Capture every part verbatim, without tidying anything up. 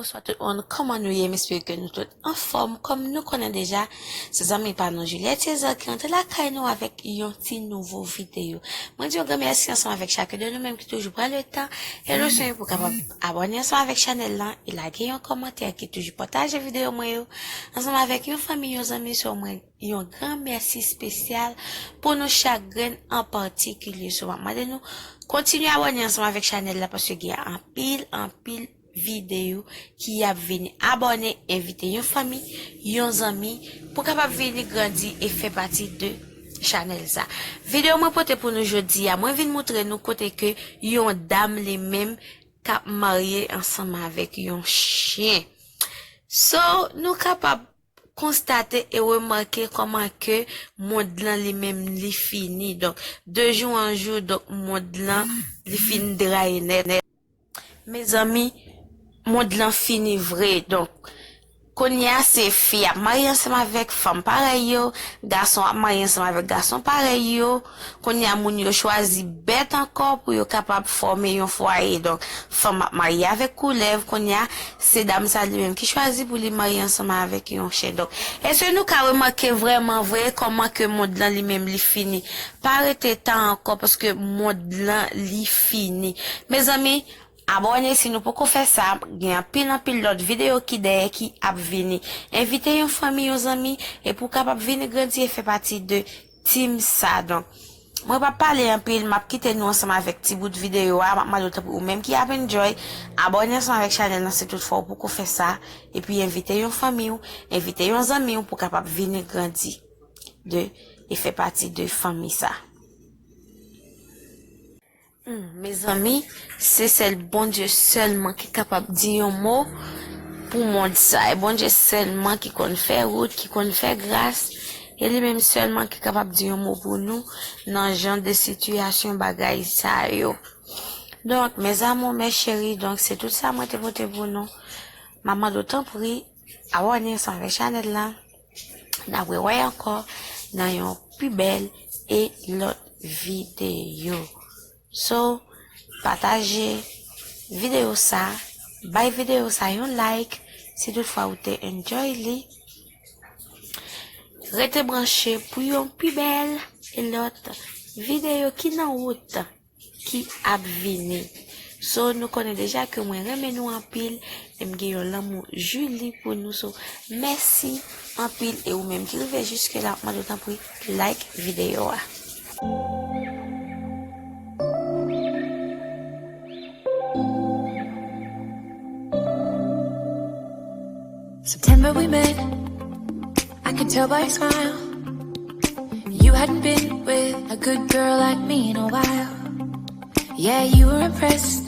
Bonswa tout moun, kòman nou ye? M espere ke nou tout anfòm. Kòm nou konnen deja, se zanmi pa nou Juliette César ki rantre lakay nou avèk yon ti nouvo videyo. Mwen di yon gran mèsi ansanm avèk chak de nou menm ki toujou pran le tan e le swen pou kapab abòne ansanm avèk chanèl lan e lage yon kòmantè, ki toujou pataje videyo mwen yo ansanm avèk yon fanmi, yon zanmi. So mwen yon gran mèsi espesyal pou nou chak grenn an patikilye. So m ap mande nou kontinye abòne ansanm avèk chanèl la, paske gen anpil, anpil videyo ki ap vini. Abòne, envite yon fanmi, yon zanmi, pou kapab vini grandi e fè pati de chanèl sa. Videyo mwen pote pou nou jodi a, mwen vin moutre nou kote ke yon dam li menm k ap marye ansanm avèk yon chen. So, nou kapab konstate e remake kòman ke mond lan li menm li fini. Donk, de jou an jou, donk, mond lan li fin draye nèt. Mezanmi, mond lan fini vre. Donk, kounye a se fi ap marye ansanm avèk fanm parèy yo, gason ap marye ansanm avèk gason parèy yo. Kounye a moun yo chwazi bèt ankò pou yo kapab fòme yon fwaye. Donk, fanm ap marye avèk koulèv. Kounye a, se dam sa li menm ki chwazi pou li marye ansanm avèk yon chen. Donk, èske nou ka remake vrèman vre kòman ke mond lan li menm li fini? Pa rete tan ankò paske mond lan li fini. Mezanmi, abòne si nou poko fè sa. Gen anpil, anpil lòt videyo ki dèyè ki ap vini. Envite yon fanmi, yon zanmi, e pou kapab vini grandi e fè pati de team sa. Donk, mwen p ap pale anpil, m ap kite nou ansanm avèk ti bout videyo a. M ap mande w tanpri ou menm ki ap enjoy, abòne ansanm avèk chanèl lan si tout fwa ou poko fè sa. Epi envite yon fanmi w, envite yon zanmi w pou kapab vini grandi de, e fè pati de fanmi sa. Hmm, mezanmi, se sèl Bondye sèlman ki kapab di yon mo pou mond sa. E Bondye sèlman ki konn fè wout, ki konn fè gras. E li menm sèlman ki kapab di yon mo pou nou nan jan de sitiyasyon bagay sa yo. Donk, mes amours, mes chéris, donk, se tout sa mwen te pote pou nou. M ap mande w tanpri, abòne ansanm avèk chanèl la. N ap rewè ankò nan yon pi bèl e lòt videyo. So, pataje videyo sa, bay videyo sa yon like, si tout fwa ou te enjoy li. Rete branche pou yon pi bèl e lòt videyo ki nan wout, ki ap vini. So, nou konnen deja ke mwen renmen nou anpil, e m gen yon lanmou Julie pou nou. So, mèsi anpil, e ou menm ki rive jiske la, m ap mande w tanpri, like videyo a. September we met, I could tell by your smile. You hadn't been with a good girl like me in a while. Yeah, you were impressed,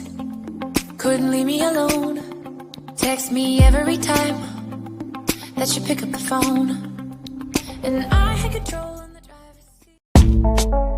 couldn't leave me alone. Text me every time that you pick up the phone. And I had control in the driver's seat.